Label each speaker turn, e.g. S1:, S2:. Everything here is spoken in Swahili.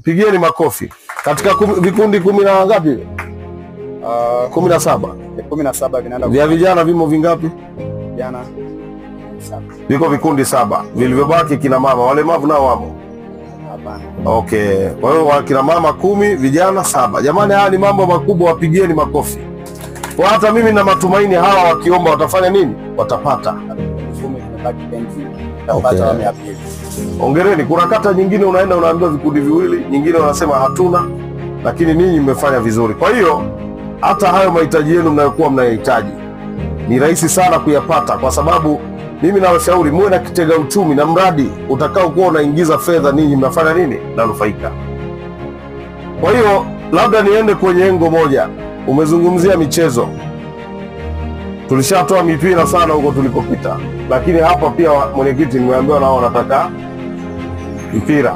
S1: Pigieni makofi. Katika vikundi 10 na ngapi? 17.
S2: 17 vinaenda.
S1: Vya vijana vimo vingapi?
S2: Vijana 7.
S1: Viko vikundi 7. Vilivyobaki kina mama, walemavu nao wamo?
S2: Hapana.
S1: Okay. Kwa hiyo kina mama 10, vijana 7. Jamani, haya ni mambo makubwa, wapigieni makofi. Kwa hata mimi na matumaini hawa wakiomba watafanya nini? Watapata.
S2: Okay.
S1: Hongereni. Kuna kata nyingine unaenda unaambiwa vikundi viwili, nyingine wanasema hatuna, lakini ninyi mmefanya vizuri. Kwa hiyo hata hayo mahitaji yenu mnayokuwa mnayahitaji ni rahisi sana kuyapata, kwa sababu mimi nawashauri muwe na kitega uchumi na mradi utakao kuwa unaingiza fedha, ninyi mnafanya nini? Mnanufaika. Kwa hiyo labda niende kwenye engo moja. Umezungumzia michezo. Tulishatoa mipira sana huko tulikopita, lakini hapa pia mwenyekiti nimeambiwa nao wanataka mpira.